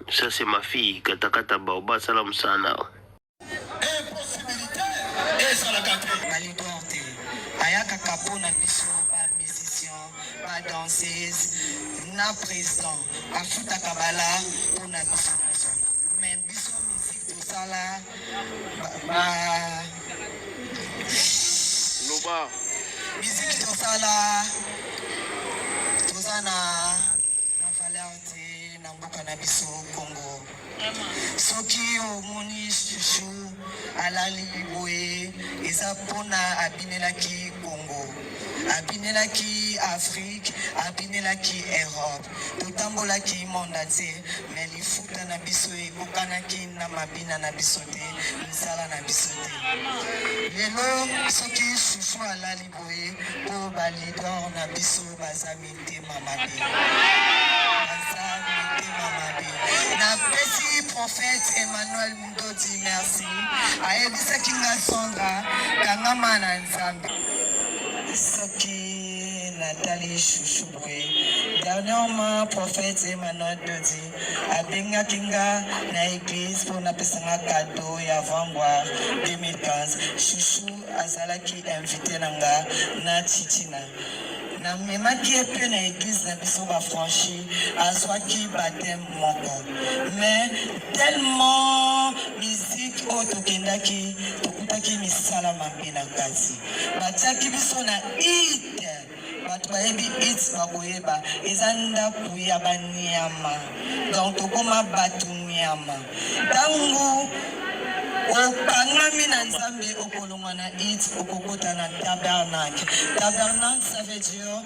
Ça c'est ma fille katakata baoba sala mosala na yo. Impossibilité ezalaka te. Balidor te ayakaka mpo na biso ba musiciens, ba danseuse na president afutaka bala mpo na biso nyonso mais biso musique tosala ba Loba. Musique tosala toza na na valeur te na mboka na biso Congo. Soki omoni Chouchou alali boye eza pona abinelaki Congo, abinelaki Afrique, abinelaki Europe. Totambolaki monde entier mais lifuta na biso ekokanaki na mabina na biso te, misala na biso te. Lelo soki Chouchou alali boye po ba leader na biso baza mitema mabe, baza mitema mabe. Napesi prophète Emmanuel Mundodi merci, ayebisaki nga Sandra kangama na Nzambe. Soki natali Chouchou boye, dernièrement prophète Emmanuel Ndodi abengaki nga na eglise mpo napesa nga cadeau ya Vanguard 2015. Chouchou azalaki invité na nga na Titina. Namemaki ye mpe na eglise na biso ba franchi, azwaki baptême moko. Mais tellement musique oyo tokendaki, tokutaki misala mabe na kati. Batiaki biso na it. Bato bayebi it bakoyeba. Eza ndako ya ba nyama. Donc tokoma bato nyama. Tango okangami na Nzambe okolongwa na it okokota na tabernacle. Tabernacle ça veut dire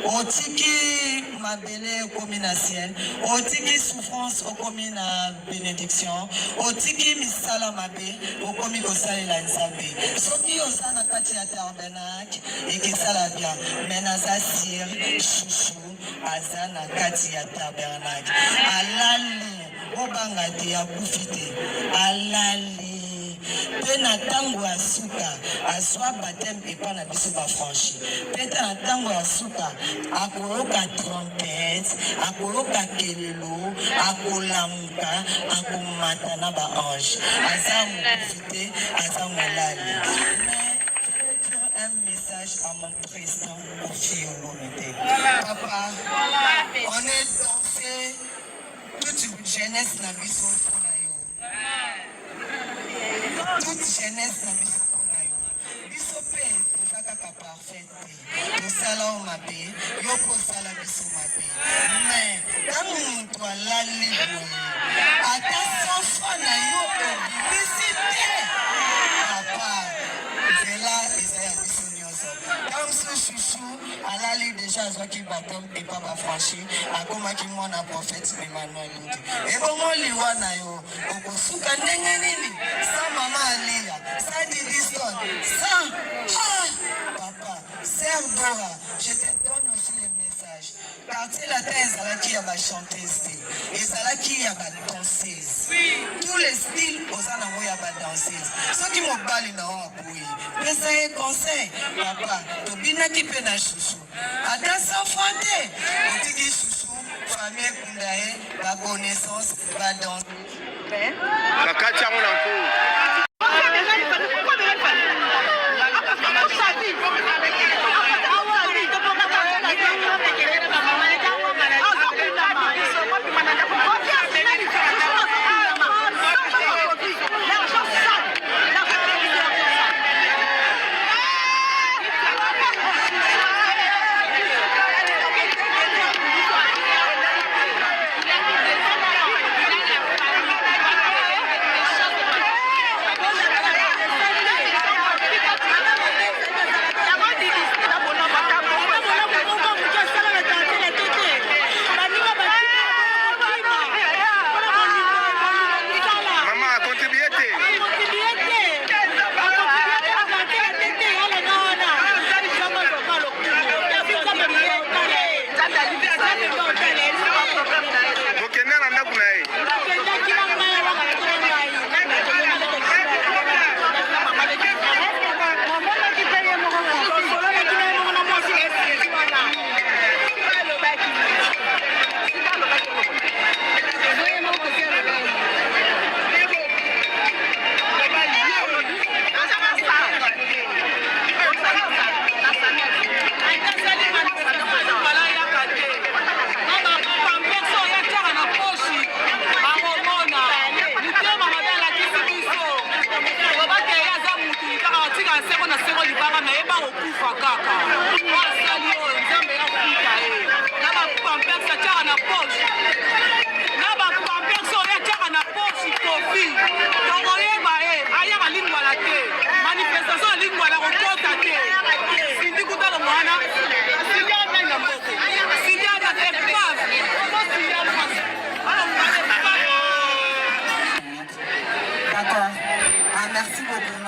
otiki mabele okomi na ciel, otiki souffrance okomi na benediction, otiki misala mabe okomi kosalela Nzambe. Soki oza na kati ya tabernacle ekesala bien, mais naza sur chouchou aza na kati ya tabernacle alali, bobanga te, akufi te, alali pe na tango ya suka azwa baptême epa na biso ba franchi, pe na tango ya suka akoyoka trompette, akoyoka kelelo, akolamuka, akomata na ba ange. Aza mokufi te, aza molali. Mais je vais dire un message à mon président Koffi Olomide. Papa, on est dansé toute jeunesse na biso mpo na yo. Toute jeunesse na biso mpo na yo. Biso mpe toza kaka parfait te. Tosala yo mabe, yo mpe osala biso mabe. Mais ntango moto alali boye, ata 100 francs na yo obimisi te. Papa, nzela eza ya biso nyonso. Ntango mosusu Chouchou alali deja, azwaki baptême epa ba franchi, akomaki mwana prophète Emmanuel Luti. Ebongo liwa na yo okosuka ndenge nini? Sans mama Alia, sans Didi Stone, sans ah, papa, sœur Dora, je te donne aussi le message. Quartier latin ezalaki ya ba chanteuse te, ezalaki ya ba danseuse. Tous les styles oza nango ya ba danseuse. Soki mobali na yo aboyi, pesa ye conseil, papa, tobinaki mpe na chouchou. Ata 100 francs te, otiki chouchou, famille ekunda ye, ba connaissance, ba danse. Nakati yango na nko.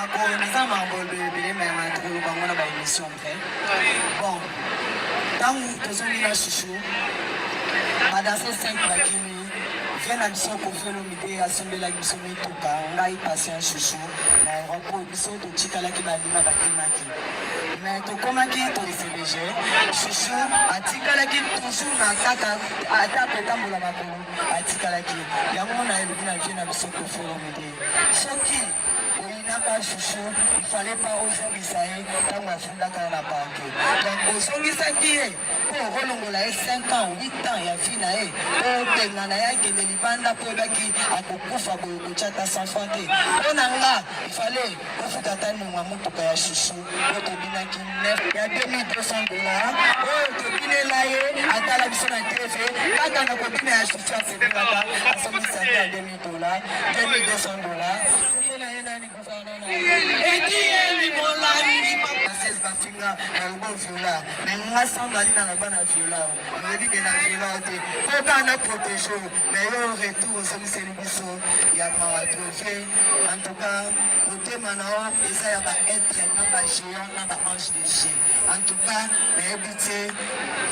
Nako naza makambo ebele, mais na tokoloba yango na baémission après. Bon, ntango tozongi na Chouchou, badanse 5 bakimi. Vieux na biso Koffi Olomide asombelaki biso mituka, ngai, Patient, Chouchou, na aéroport. Biso totikalaki, baninga bakimaki, mais tokomaki toCBG. Chouchou atikalaki toujours na kaka, ata kotambola makolo atikalaki. Yango na elobi na vieux na biso Koffi Olomide, soki oyinaka Chouchou, il fallait pas ozongisa ye ntango afundaka na parquet. Donc ozongisaki ye mpo olongola ye 5 ans, 8 ans ya vie na ye, mpo obengana ye akende libanda, mpo oyebaki akokufa boye, kotia ata 100 franc te. Mpo na nga, il fallait ofuta ata nonga motuka ya Chouchou oyo tobinaki 9 ya 2200 $, oyo tobinela ye, atala biso na TV kaka na kobina ya Chouchou, asepelaka, asombisaki ya 2000 $, 2200 $. Edieli molandi bases bafinga, naloba viola, mais nga sangani na loba na viola, nayebi ke na viola te, po kaka na protège. Mais yo, retour ozongiseli biso ya mawa trop. En tout cas, motema na yo eza ya baêtre na bagéant na baange de Dieu. En tout cas, nayebi te,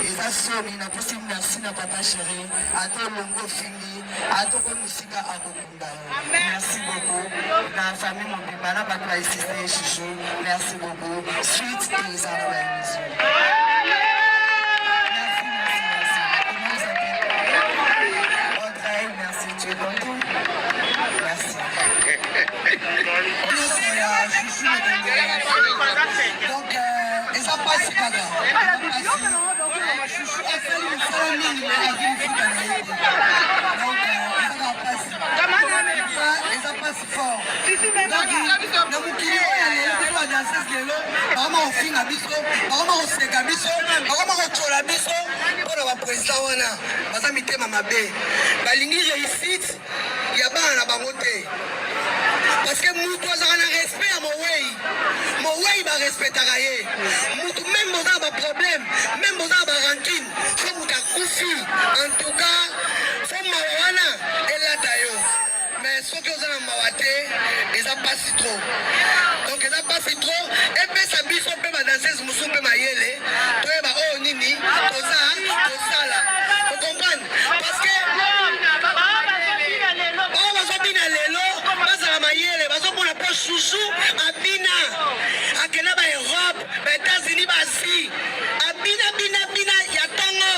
eza soni. Napesi merci na papa chéri. Ata olongo ofingi, atoko mosika, akokunda yo. Merci beaucoup na famille mobimba, na bato baesiste Chouchou. Merci beaucoup. Suite eza na baémission. Merci, merci, merci. Comment vous appelez? Audrey, merci. Tu es content? Merci. Nyonso ya Chouchou Mokonzi. Donc eza mpasi kaka, Chouchou asali mosala mingi, mais azwi lifuta na ye te. Donc eza kaka mpasi, eza mpasi fort. Donc na mokili oyo ya lelo, biso badanseuse lelo bakoma kofinga biso, bakoma koseka biso, bakoma kotyola biso mpona baprésident wana baza mitema mabe, balingi réussite ya bana na bango te, parce que mutu azalaka na respect ya mowei, mowei barespectaka ye. Mutu, même boza na baproblème, même boza na barancune, so mutu akufi, en tout cas fo mawa wana elata yo. Mais soki oza na mawa te, eza pasi trop. Donc eza pasi trop. Epesa biso mpe badanseuse mosusu mpe mayele, toyeba oyo nini toza kosala, ocomprendre? Parce que bao bazobina lelo bazala mayele, bazomona mpo Chouchou abina, akenda baEurope, baÉtats-Unis, baasie, abina bina bina ya ntongo.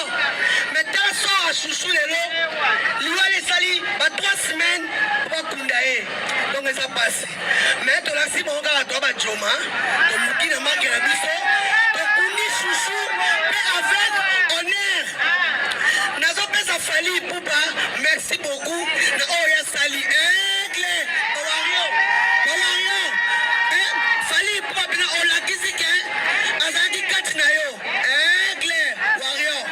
Mais tala sort ya Chouchou lelo, liwa esali ba 3 semaines po bakunda ye. Donc eza pasi, mais tolakisi bango kaka toa bajoma, tomuki na marque na biso, tokundi Chouchou mpe avec honneur. Nazopesa Fally Ipupa merci beaucoup na oyo asali. Aigle, bawario, bawario. Fally Ipupa mpena olakisi ke azalaki kati na yo, aigle warrior.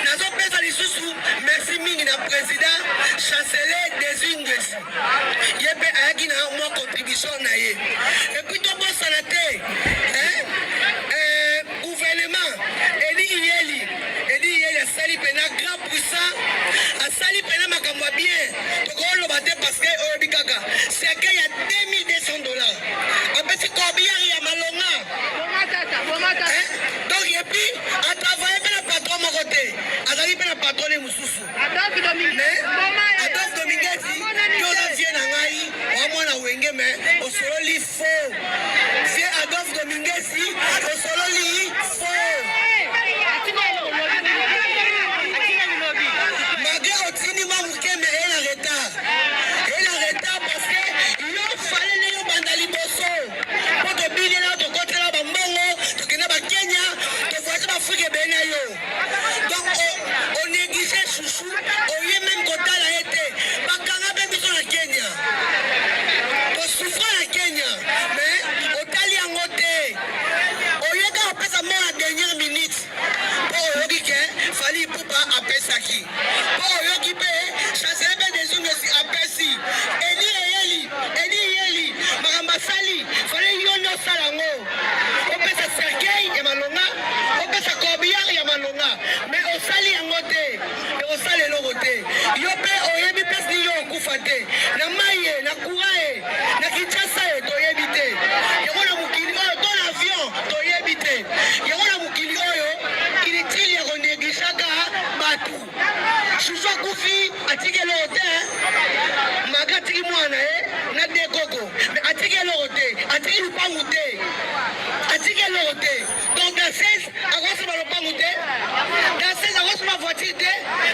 Nazopesa lisusu merci mingi na président chancelier Desi Ngesi, ye mpe ayaki na mwa contribution na ye. Et puis tobosana te, hein? Gouvernement Edi Iyeli, Edi Iyeli asali mpena grand puissant, asali mpena makambo ya bien, tokoloba te, parce que oyebi kaka cercueil ya 2200 $, apesi corbillard ya malonga, hein? Donc et puis atravaille mpe na patron moko te, azali mpe na patron ne mosusu. Mais Adolphe Dominguez, yo oza vieux na ngai, wamwana wenge, mais osololi faux. Vieux Adolphe Dominguez, osololi faux. Malgré otindi mwa moke, mais eye na retard, eye na retard, parce que yo fale nde yo banda liboso mpo tobinela, tokotela bambongo, tokende bakenya, tovoyage baAfrike ebele na yo. Donc onéglige Chouchou, oye même kotala ye te. Bakanga mpe biso na Kenya, tosouffra na Kenya, mais otali yango te. Oye kaka opesa mo na dernière minute, mpo oyoki ke Fally Ipupa apesaki, mpo oyoki mpe chancelier mpe Desungesi apesi. Edi eyeli, Edi eyeli makambo asali, fale yo nde osala yango, opesa cercueil ya malonga, opesa corbillard ya malonga, mais osali yango te. Ekosala eloko te. Yo mpe oyebi place nini yo okufa te, na mai ye, na courant ye, na Kinshasa ye, toyebi te. Eloko te, atiki lupangu te, atiki eloko te. Donc danseuse akosomba lopangu te, danseuse akosomba voiture te,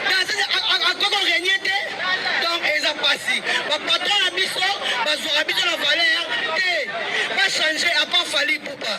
danseuse akoki korenie te. Donc eza mpasi, bapatron na biso bazwaka biso na valeur te. Bachange, apart Fally Ipupa.